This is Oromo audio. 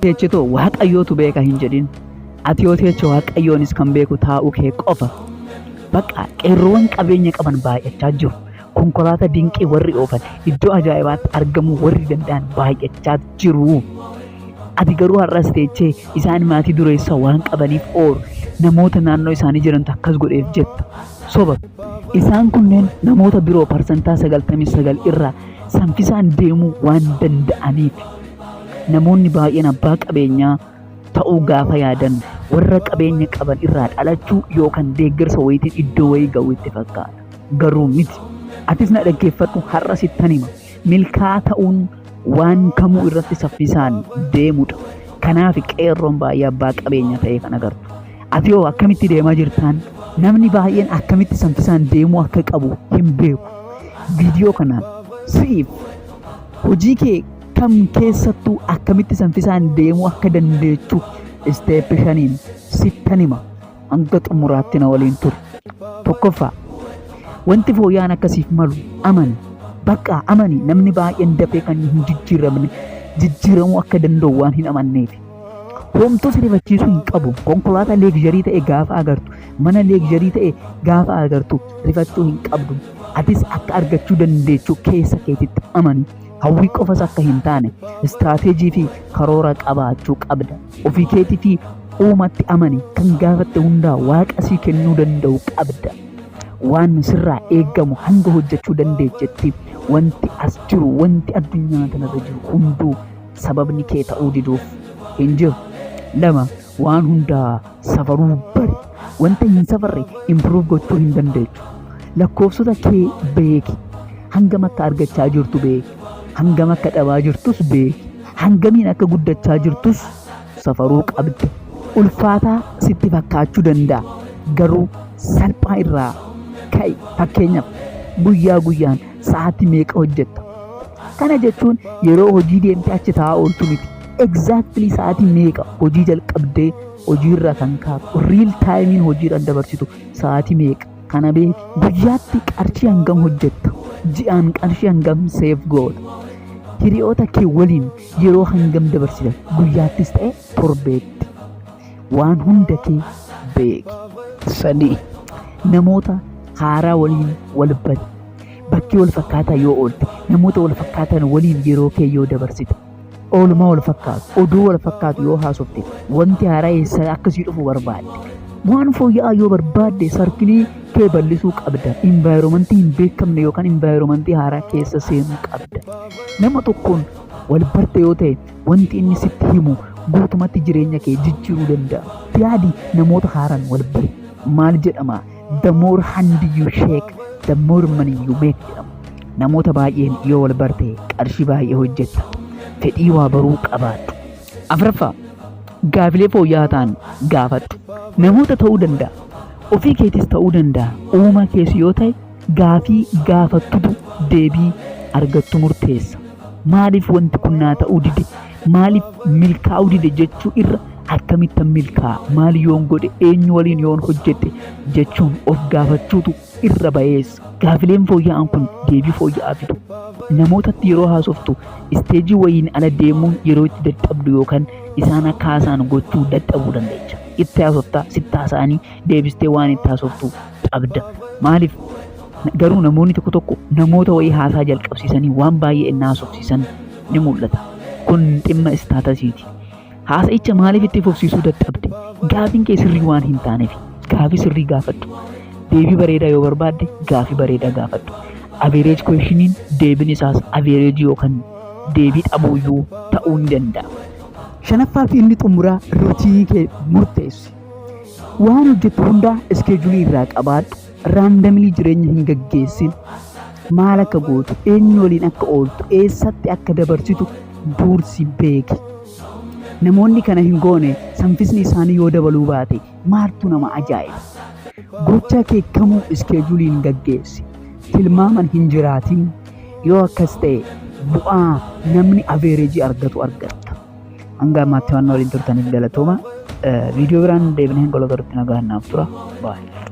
Teechetoo Waaqayyootu beeka hin jedhin. Ati yoo teeche Waaqayyoonis kan beeku taa'uu kee qofa. Bakka qeerroowwan qabeenya qaban baay'achaa jiru. Konkolaataa dinqii warri oofan, iddoo ajaa'ibaatti argamuu warri danda'an baay'achaa jiru. Ati garuu har'as teechee isaan maatii dureessaa waan qabaniif ooru namoota naannoo isaanii jirantu akkas godheef jetta. Soba. Isaan kunneen namoota biroo parsantaa 99 irraa saffisaan deemuu waan danda'aniif. Namoonni baay'een abbaa qabeenyaa ta'uu gaafa yaadan warra qabeenya qaban irraa dhalachuu yookaan deeggarsa wayiitiin iddoo wayii ga'uu itti fakkaata. Garuu miti. Atis na dhaggeeffadhu, har'a sittan hima. Milkaa'aa ta'uun waan kamuu irratti saffisaan deemudha. Kanaaf qeerroon baay'ee abbaa qabeenya ta'ee kan agartu. Ati hoo akkamitti deemaa jirtaan? Namni baay'een akkamitti saffisaan deemuu akka qabu hin beeku. Viidiyoo kanaan si'iif hojii kee kam keessattuu akkamitti saffisaan deemuu akka dandeechu step 5n sittan hima. Hanga xumuraatti na waliin turi. Tokkoffaa, wanti fooyya'aan akkasiif malu amani. Bakka amani, namni baay'een dafee kan hin jijjiiramne jijjiiramuu akka danda'u waan hin amanneef. Homtuu si rifachiisuu hin qabu. Konkolaataa luxury ta'e gaafa agartu, mana luxury ta'e gaafa agartu rifachuu hin qabdu. Atis akka argachuu dandeechu keessa keetitti amani. Hawwii qofas akka hin taane strategy fi karoora qabaachuu qabda. Ofii keetii fi uumatti amani, kan gaafatte hundaa Waaqa sii kennuu danda'u qabda. Waan sirraa eeggamu hanga hojjechuu dandeechetti wanti as jiru, wanti addunyaa kanarra jiru hunduu sababni kee ta'uu diduuf hin jiru. 2, waan hundaa safaruu bari. Wanta hin safarre improve gochuu hin dandeechu. Lakkoofsota kee beeki. Hangam akka argachaa jirtu beeki. Hangam akka dhabaa jirtus beeki. Hangamiin akka guddachaa jirtus safaruu qabda. Ulfaataa sitti fakkaachuu danda'a. Garuu salphaa irraa ka'i. Fakkeenyaaf, guyyaa guyyaan sa'aatii meeqa hojjetta? Kana jechuun yeroo hojii deemtee achi taa'aa ooltu miti. Exactly sa'aatii meeqa hojii jalqabdee hojiirra kan kaatu, real timeiin hojiidhaan dabarsitu sa'aatii meeqa? Kana beeki. Guyyaatti qarshii hangam hojjetta? Ji'aan qarshii hangam save goota? Hiriyoota kee waliin yeroo hangam dabarsita? Guyyaattis ta'e torbeetti. Waan hunda kee beeki. 3, namoota haaraa waliin wal bari. Bakkee wal fakkaataa yoo oolte, namoota wal fakkaatan waliin yeroo kee yoo dabarsite, oolmaa wal fakkaatu, oduu wal fakkaatu yoo haasofte, wanti haaraa eessa akkasii dhufu barbaadde. Waan fooyya'aa yoo barbaadde circle kee bal'isuu qabda. Environmentii hin beekamne yookaan environmentii haaraa keessa seenuu qabda. Nama tokkoon wal barte yoo ta'e, wanti inni sitti himu guutumatti jireenya kee jijjiiruu danda'a. Yaadi, namoota haaraan wal bari. Maal jedhama? "The more hand you shake, the more money you make" jedhama. Namoota baay'een yoo wal barte qarshii baay'ee hojjetta. Fedhii waa baruu qabaadhu. Afuraffaa, gaafilee fooyya'aa ta'an gaafadhu. Namoota ta'uu danda'a. Ofii keetis ta'uu danda'a. Uumaa kees yoo ta'e, gaafii gaafattutu deebii argattu murteessa. Maaliif wanti kun naa ta'uu dide? Maaliif milkaa'uu dide jechuu irra, akkamittan milkaa'a? Maal yoon godhe? Eenyu waliin yoon hojjedhe? Jechuun of gaafachuutu irra bayeessa. Gaafileen fooyya'aan kun deebii fooyya'aa fidu. Namootatti yeroo haasoftu stage wayiin ala deemuun yeroo itti dadhabdu yookaan isaan akka haasa'an gochuu dadhabuu dandeecha. Itti haasoftaa, sitti haasa'anii deebistee waan itti haasoftu qabda. Maaliif garuu namoonni tokko tokko namoota wayii haasaa jalqabsiisanii waan baay'ee inni haasofsiisan ni mul'ata. Kun dhimma statusiiti. Haasa'icha maaliif itti fufsiisuu dadhabde? Gaafiin kee sirrii waan hin taaneef. Gaafii sirrii gaafadhu. Deebii bareedaa yoo barbaadde gaafii bareedaa gaafadhu. Average questioniin deebiin isaas average yookaan deebii dhabuuyyuu ta'uu ni danda'a. Shanaffaa fi inni xumuraa, routine kee murteessi. Waan hojjettu hundaa schedule irraa qabaadhu. Randomly jireenya hin gaggeessin. Maal akka gootu, eenyu waliin akka ooltu, eessatti akka dabarsitu duursi beeki. Namoonni kana hin goone saffisni isaanii yoo dabaluu baate maaltu nama ajaa'iba? Gocha kee kamuu scheduleiin gaggeessi. Tilmaaman hin jiraatin. Yoo akkas ta'e bu'aa namni average argatu argatta. Hanga ammaatti waan waliin turtaniif galatooma. Viidiyoo biraan deebinee hin gola garutti nagaan naaf tura. Baay'ee.